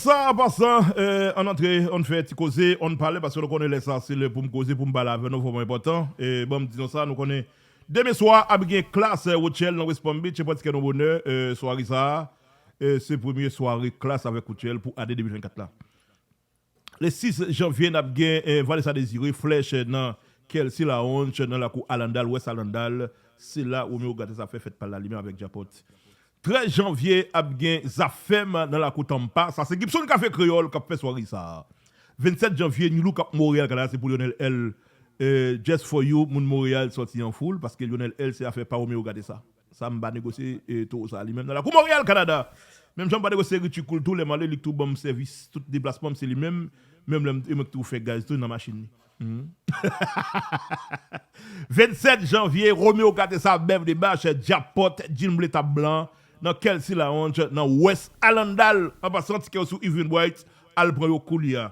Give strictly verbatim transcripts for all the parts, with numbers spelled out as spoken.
Sa, an pasan, eh, ann antre, ann fè ti koze, ann pale, paske nou konnen lè sa, se lè pou m koze, pou m pale avè nou, vrèman enpòtan. Eh, ban m di nou sa, nou konnen demen swa ap gen Klass, eh, Rutshelle nan West Palm Beach, e pran tikè nou bonè, eh, sware sa, eh, se premye sware Klass avèk Rutshelle pou ane de mil vennkat la. Le sis janvye, n ap gen, eh, Vanessa Désiré, Flesh, eh, nan Kelsey Lounge, nan lakou Alandal, West Alandal. Se la Romeo Gatesa ap fè fèt pa l la, li menm avèk Djapot. Trèz janvye, ap gen Zafèm nan lakou Tampa. Sa se Gibson Cafe Kreyòl k ap fè sware sa a. Vennsèt janvye, New Look ap Montréal, Kanada, se pou Lionel L. Eh, Just For You, moun Montréal sòti an foul, paske Lionel L se afè pa Romeo Gatesa. Sa m pa negosye, eh, towo sa a li menm nan lakou Montréal, Kanada. Menm jan m pa negosye Richie Cool tou, lè m ale, li k tou ban m sèvis, tout deplasman m, se li menm. Menm lè m, e mwen k tou fè gaz tou nan machin li. Mhm. Vennsèt janvye, Romeo Gatesa, Bev Debache, Djapot, Jean Bleu Tab Blan, nan Kelsey Lounge, nan West Alandal. An pasan, tikè yo sou Eventbrite, al pran yo koulye a.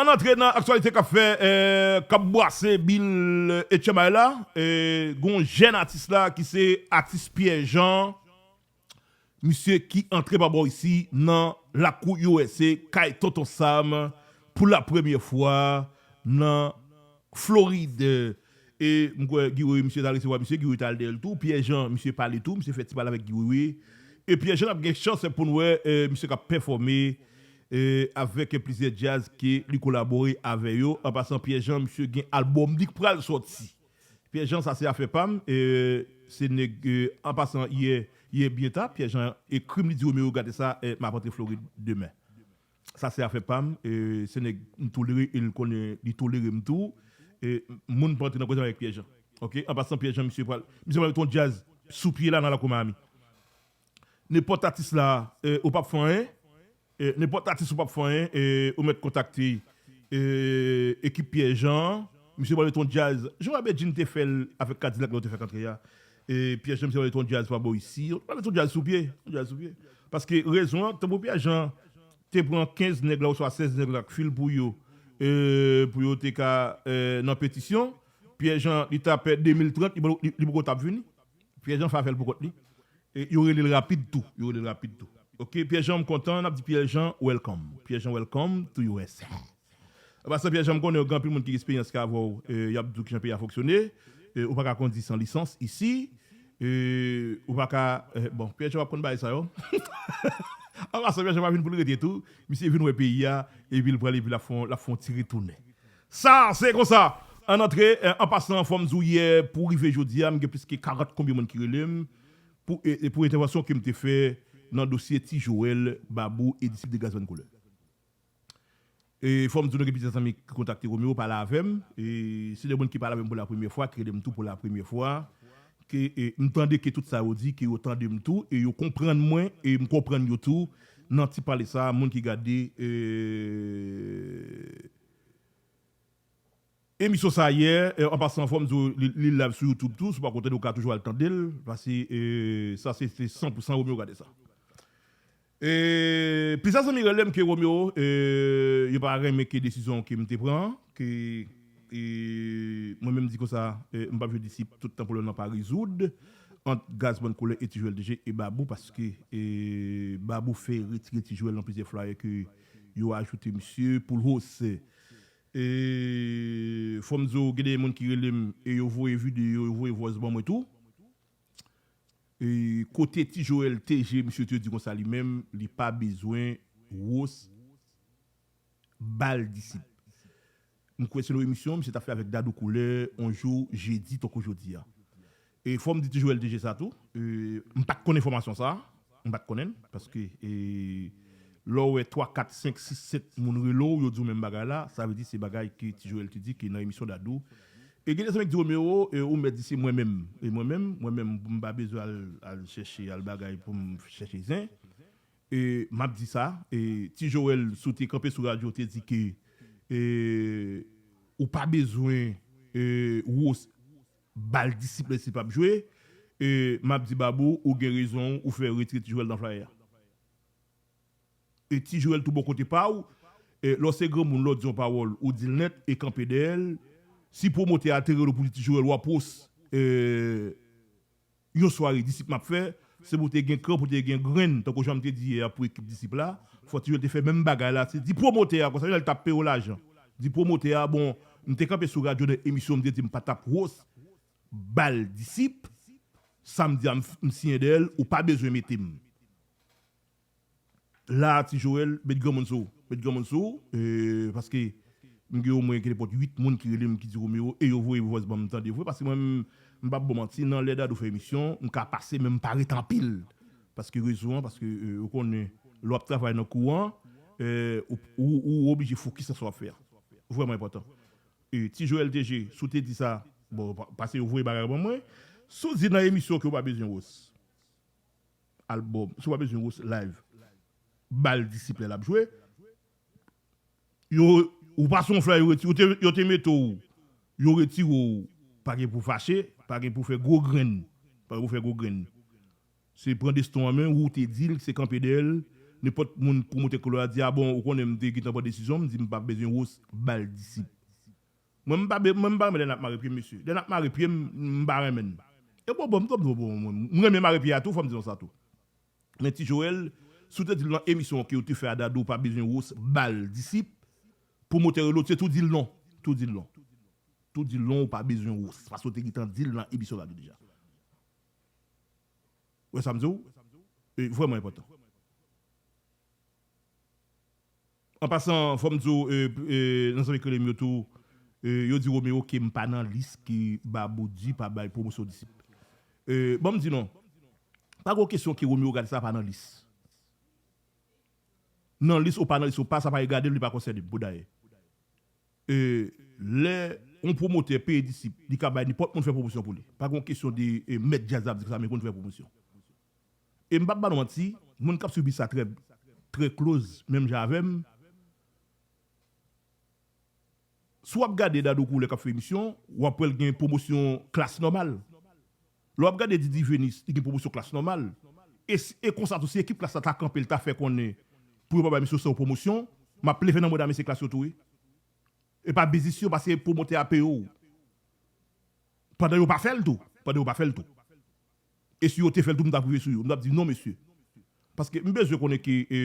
Ann antre nan aktyalite k ap fè, eh, k ap bwase bil, eh, H M I la, eh, gon jèn atis la ki se atis Pierre Jean, misye ki antre pa bò isi nan lakou U S A, kay Tonton Sam, pou la premyè fwa nan Florid. E m kwè Guy Wewe, misye t al resevwa misye, Guy Wewe t al dèyè l tou. Pierre Jean, misye pale tou, misye fè ti pale avèk Guy Wewe. E Pierre Jean ap gen chans pou n wè, eh, misye k ap pèfòme, eh, avèk plizyè djaz ke li kolabore avè yo. An pasan, Pierre Jean, misye gen albòm li k pral sòti. Pierre Jean, sa se afè pa m. Eh, se nèg, eh, an pasan, yè, yè byen ta, Pierre Jean ekri m, li di, Romeo, gade sa, eh, m ap antre Florid demen. Sa se afè pa m, eh, se nèg m tolere e l konnen li tolere m tou. Eh, moun pa antre nan koze m avèk Pierre Jean. Ok? An pasan, Pierre Jean, misye pral, misye pral mete yon djaz sou pye la nan lakou Miami. Nenpòt atis la, eh, ou p ap fè anyen. Eh, nenpòt atis ou p ap fè anyen, eh, ou mèt kontakte, eh, ekip Pierre Jean. Misye pral mete yon djaz. Jan Abbé Jean te fè l avèk Kadilak lè yo te fè kantre a. Eh, Pierre Jean, misye pral mete yon djaz pa bò isi. Pral mete yon djaz sou pye. Yon djaz sou pye. Paske rezon an, tanpri Pierre Jean te pran kenz nèg la oswa sèz nèg la k fil pou yo, eh, pou yo te ka, eh, nan petisyon. Pierre Jean, li t ap de mil trant, li, li, li poko t ap vini. Pierre Jean fè afè l pou kont li. E yo rele l rapid tou. Yo rele l rapid tou. Ok, Pierre Jean, m kontan, n ap di Pierre Jean, welcome. Pierre Jean, welcome to U S A. An pasan, Pierre Jean, m konnen gen anpil moun ki gen eksperyans ki avè w, eh, y ap di w kijan peyi a fonksyone. Eh, ou pa ka kondi san lisans isi. Eh, ou pa ka, eh, bon, Pierre Jean w ap konn bagay sa yo. An pasan, Pierre Jean pa vin pou l rete tou. Misye vin wè peyi a, epi l pral, epi l ap fè yon, l ap fè yon ti retounen. Sa, se konsa. Ann antre, eh, an pasan, fò m di w yè, pou rive jodi a, m gen plis ke karant konbyen moun ki rele m pou, e, e pou entèvansyon ke m te fè nan dosye Ti Joel, Babou e Disip de Gazman Koulè. E fò m di w, nou gen plizyè zanmi ki kontakte Romeo, pale avè m. E se de moun ki pale avè m pou la premyè fwa, ki rele m tou pou la premyè fwa. Ke, e, m tande ke tout sa yo di, ke yo tande m tou, e yo konprann mwen, e m konprann yo tou. Nan ti pale sa, moun ki gade, e, emisyon sa yè, e, an pasan, fò m di w, li, li live sou YouTube tou, si w pa konn tande, ou ka toujou al tande l, paske, e, sa se, se san pou san Romeo gade sa. E, plizyè zanmi rele m ke Romeo, e, yo pa renmen ke desizyon ke m te pran, ke, e, mwen menm di konsa, e, m p ap jwe Disip tout tan pwoblèm nan pa rezoud ant Gazman Koulè e Ti Joel T G e Babou, paske, e, Babou fè retire Ti Joel nan plizyè flyer ke yo ajoute misye pou l hos. E fò m di w, gen de moun ki rele m e yo voye videyo, yo voye voice ban mwen tou. E kote Ti Joel T G, misye te di konsa li menm, li pa bezwen Wos ba l Disip. M kwè se yon emisyon, misye t ap fè avèk Dadou Koulè, yon jou, jedi, tankou jodi a. E fò m di Ti Joel T G sa tou, e, m pa t konn enfòmasyon sa, m pa t konnen l, paske, e, lè w wè twa, kat, senk, sis, sèt moun rele w, yo di w menm bagay la, sa vle di se bagay ke Ti Joel te di ke nan emisyon Dadou. E gen de zanmi k di Romeo, e, ou mèt di se mwen menm. E mwen menm, mwen menm, m pa bezwen al, al chèche, al bagay pou m chèche zen. E m ap di sa, e, Ti Joel, si w te kanpe sou radyo, te di ke, e, ou pa bezwen, e, Wos ba l Disip lè Disip ap jwe, e, m ap di Babou, ou gen rezon w, ou fè retire Ti Joel nan flyer a. E Ti Joel tou bò kote pa w, e, lè w se granmoun, lè w di yon pawòl, ou di l nèt e kanpe dèyè l. Si pwomotè a te rele w pou di Ti Joel, w ap Wos, e, yon sware Disip m ap fè, Se pou w te gen kran, pou w te gen grenn, tankou jan m te di yè a pou ekip Disip la, fò Ti Jwèl te fè menm bagay la, se di pwomotè a, konsa, lè l t ap peye w lajan. Di pwomotè a, bon, m te kanpe sou radyo nan emisyon, m te di m pa t ap wòs bal Disip, sa m di a, m, m siyen dèyè l, ou pa bezwen mete m. La, Ti Joel, met granmoun sou ou. Met granmoun sou ou, e, paske m gen omwen kenenpòt uit moun ki rele m, ki di Romeo, e yo voye voice ban m tande vre, paske mwen, m, m p ap ba w manti, nan lè Dadou fè emisyon, m ka pase, men m pa ret anpil. Paske rezon an, paske, e, ou konnen, lè w ap travay nan kou an, e, ou, ou, ou oblije fokis nan sa w ap fè a. Vrèman enpòtan. E, Ti Joel T G, si w te di sa, bon, pa, pase yo voye bagay ban mwen, si w di nan emisyon ke w pa bezwen wòs albòm, si w pa bezwen wòs live, bal Disip lè l ap jwe, yo, ou pa se yon flè, yo reti-, yo te, yo te mete w, yo retire w, pa gen pou fache, pa gen pou fè gwo grenn, pa gen pou fè gwo grenn. Se pran destin w an men, ou te di l, se kanpe dèyè l, nenpòt moun pwomotè kou la di, a bon, ou konnen m te gentan pran desizyon, m di m pa bezwen wòs bal Disip. Mwen, m pa be-, mwen, m pa renmen lè n ap mare pye m, mesye. Lè n ap mare pye m, m pa renmen n. E bon, bon, m, m, bon, bon, mwen, m renmen mare pye a tou, fò m di nou sa tou. Men Ti Joel, si w te di l nan emisyon ke w te fè a Dadou, w pa bezwen wòs bal Disip, pwomotè rele w, se tou di l non. Tou di l non. Tou di l non, ou pa bezwen wòs. Paske w te gentan di l nan emisyon Dadou deja. Ou wè sa m di w? E, vrèman enpòtan. An pasan, fò m di w, e, e, nan zanmi k rele m yo tou, e, yo di Romeo ke m pa nan lis ke Babou di pa bay pwomosyon Disip. E, ban m di non, pa gen kesyon ke Romeo gade sa pa nan lis. Nan lis ou pa nan lis ou pa, sa pa regade m, li pa konsène m, pou dayè. E, lè yon pwomotè peye Disip, li ka bay nenpòt moun fè pwomosyon pou li. Pa gen kesyon de, e, mèt djaz la ap di konsa, men konn fè pwomosyon. E m p ap ba nou manti, moun k ap swiv biznis la trè, trè close, menm jan avè m, si w ap gade Dadou Koulè k ap fè emisyon, w ap wè l gen pwomosyon klas nòmal. Lè w ap gade Didi Venus, li gen pwomosyon klas nòmal. E, s- e konsa tou, si ekip klas la ta kanpe, l ta fè konnen pou yo pa bay misye san pwomosyon, m ap leve nan manda mesye klas yo tou, wi. E pa biznis yo, paske pwomotè a peye w. Pandan yo pa fè l tou. Pandan yo pa fè l tou. E si yo te fè l tou, m t ap rive sou yo. M t ap di, non, mesye. Paske m bezwen konnen ke, e,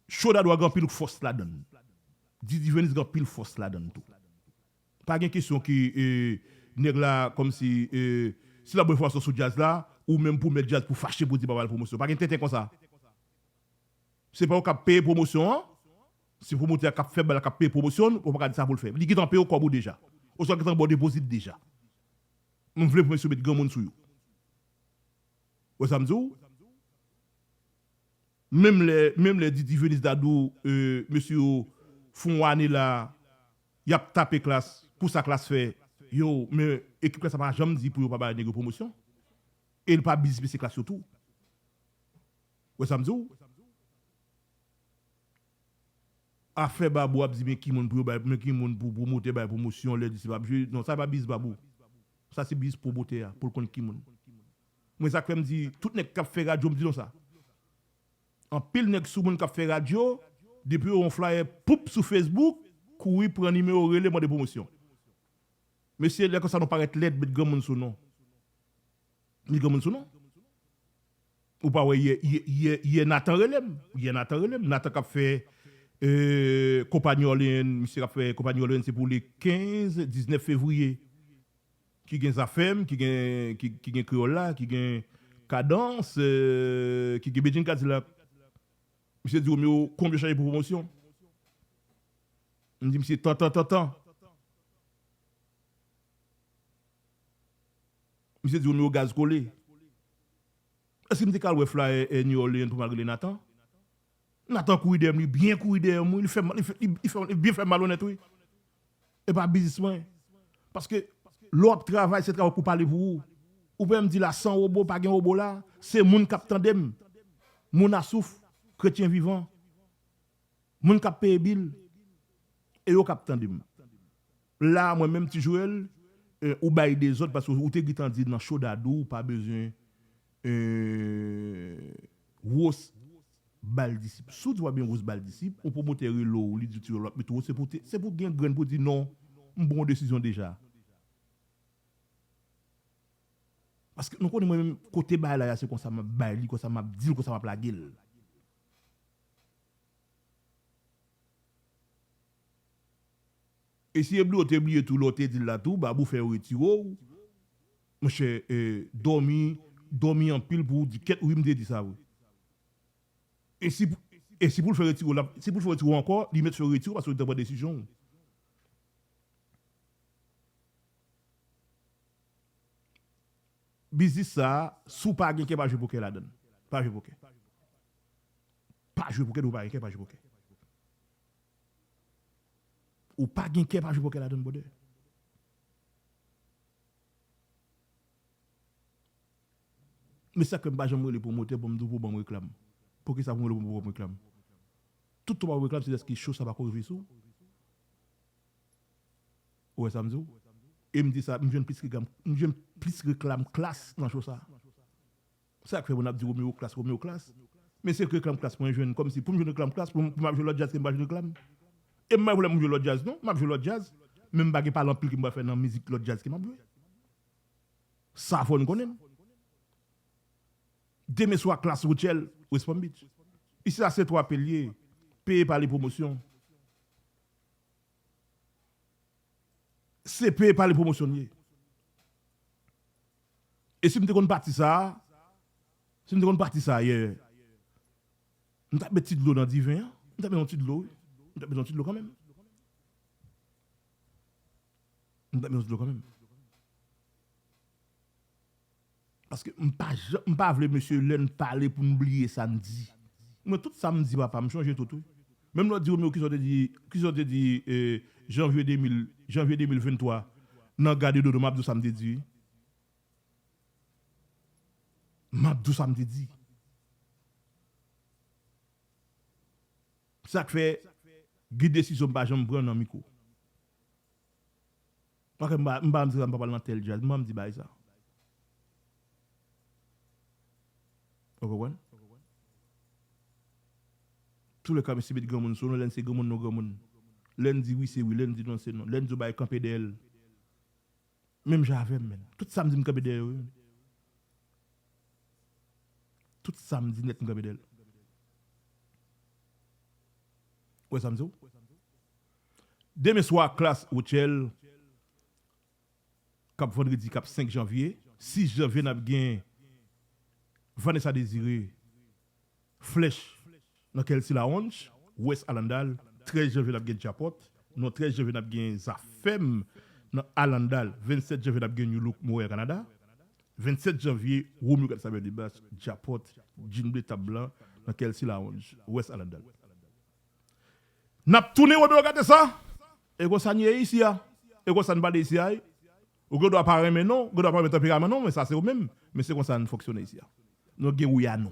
cho Dadou a gen anpil fòs ladan l. Didi Venus gen anpil fòs ladan l tou. Pa gen kesyon ke, e, nèg la, kòmsi, e, si l ap ba enfòmasyon sou djaz la, ou menm pou mèt djaz pou fache pou di pa ba l pwomosyon. Pa gen tenten konsa. Se pa yo k ap peye pwomosyon an. Se pwomotè a k ap fè bal la k ap peye pwomosyon l, ou pa ka di sa pou l fè. Li gentan peye w kòb ou deja. Oswa gentan ba w depozit deja. M vle pou mesye met granmoun sou yo. Wè sa m di w? Menm lè, menm lè Didi Venus Dadou, e, mesye yo fè yon ane la, y ap tape klas, pou sa klas fè, yo, men ekip klas la pa janm di pou yo pa bay nèg yo pwomosyon. E l pa biznis mesye klas yo tou. Wè sa m di w? Afè Babou ap di men ki moun pou yo bay, men ki moun pou pwomotè bay pwomosyon lè Disip ap jwe. Non, sa pa biznis Babou. Sa se biznis pwomotè a, pou l konn ki moun. Mwen sa k fè m di, tout nèg k ap fè radyo, m di nou sa. Anpil nèg sou moun k ap fè radyo, depi yo wè yon flayè, poup, sou Facebook, kouri pran nimewo, rele, mande pwomosyon. Mesye, lè konsa nou parèt lèd, met granmoun sou nou. Met granmoun sou nou. Ou pa wè yè, yè, yè, yè Nathan rele m. Yè Nathan rele m. Nathan k ap fè, e, Konpa New Orleans, misye k ap fè Konpa New Orleans, se pou le kenz, diznèf fevriye. Ki gen Zafèm, ki gen, ki, ki gen Kreyòl la, ki gen Kadans, e, ki gen Bedjine Kadilak. Misye di Romeo, konbyen w chaje pou pwomosyon? M di misye, tan, tan, tan, tan. Misye di Romeo gaz kole. Èske m te ka al wè flayè, e, New Orleans pou m al rele Nathan? Nathan kouri dèyè m, li byen kouri dèyè m, wi, li fè m, li fè, li, li fè, li byen fè m malonèt, wi. E pa biznis mwen. Paske lè w ap travay, se travay pou pale pou ou. Ou pa janm di la san wobo, pa gen wobo la. Se moun k ap tande m. Moun a souf, kretyen vivan. Moun k ap peye bil, e yo k ap tande m. La, mwen menm, Ti Joel, e, ou bay dezòd paske ou te gentan di nan cho Dadou, ou pa bezwen, e, wòs bal Disip. Si w di w pa bezwen wòs bal Disip, yon pwomotè rele w, li di w Ti Joel w ap mete wòs, se pou te, se pou gen grenn pou di non, m pran yon desizyon deja. Paske nou konnen mwen menm kote bagay la ye a, se konsa m ap bay li, konsa m ap di l, konsa m ap lage l. E si yo bliye w te bliye tou, lè w te di l la tou, Babou fè yo retire w. Monchè, eh, dòmi, dòmi anpil pou w di kèt, wi, m te di sa vre. E si, e si pou l fè retire w, l ap, si pou l fè retire w ankò, li mèt fè w retire w paske w te pran desizyon w. Biznis sa a, si w pa gen kè, pa jwe pokè ladan l. Pa jwe pokè. Pa jwe pokè, depi w pa gen kè, pa jwe pokè. Ou pa gen kè, pa jwe pokè ladan l, brother. Men sa k fè m pa janm rele pwomotè pou m di w pou w ban m reklam. Poukisa pou m rele w pou w ban m reklam? Tout tan w pa ban m reklam, se dèske show sa pako rive sou w. Ou wè sa m di w? E m di sa, m jwenn plis reklam, m jwenn plis reklam Klass nan show sa. Sa k fè moun ap di Romeo Klass, Romeo Klass. Men se reklam Klass mwen jwenn, kòmsi pou m jwenn reklam Klass, pou m, pou m ap jwe lòt djaz ke m pa jwenn reklam. E m pa gen pwoblèm pou m jwe lòt djaz, non, m ap jwe lòt djaz. Men m pa gen pale anpil ke m pral fè nan mizik lòt djaz ke m ap jwe. Sa fò n konnen l. Demen swa Klass Rochelle, West Palm Beach. Isi a se twa pe l ye, peye pa le pwomosyon. Se peye pa le pwomosyon l ye. E si m te konn pati sa a, si m te konn pati sa a yè, m t ap met ti dlo nan diven an. M t ap met yon ti dlo, wi. M t ap met yon ti dlo kanmenm. M t ap met yon ti dlo kanmenm. Paske m pa jan, m pa vle mesye lè n pale pou n bliye sa n di. Mwen, tout sa m di, papa, m chonje tout, wi. Menm lè w di Romeo, kisa w te di, kisa w te di, eh, janvye de mil, janvye de mil venntwa, nan Gade Dodo, m ap di w sa m te di, wi. M ap di w sa m te di. Sa k fè, gen desizyon m pa janm pran nan mikwo. Paske m pa, m pa di sa, m pa pral nan tèl djaz, m pa di bagay sa. Ou konprann? Toulèka, mesye met granmoun sou nou, lè n se granmoun, nou granmoun. Lè n di wi, se wi, lè n di non, se non. Lè n di yon bagay, kanpe dèyè l. Menm jan avè m, menn. Tout sa m di, m kanpe dèyè yo, wi. Tout sa m di nèt, m kanpe dèyè l. Ou wè sa m di w? Demen swa, Klass Rochelle, k ap vandredi, k ap senk janvye. Sis janvye, n ap gen Vanessa Désiré, Flèch, nan Kelsey Lounge, West Hallandale. Trèz janvye, n ap gen Djapòt. Non, trèz janvye, n ap gen Zafèm nan Hallandale. Vennsèt janvye, n ap gen New Look, Montréal, Canada. Vennsèt janvye, Romeo Gad Samuel Debache, Djapòt, Jean Bleu, Tab Blan, nan Kelsey Lounge, West Hallandale. N ap tounen, Romeo, gade sa. E konsa n ye isi a. E konsa n pale isi a, wi. Ou gen dwa pa renmen non, ou gen dwa pa renmen tanperaman non, men sa se ou menm. Men se konsa n fonksyone isi a. Nou gen wi a nou.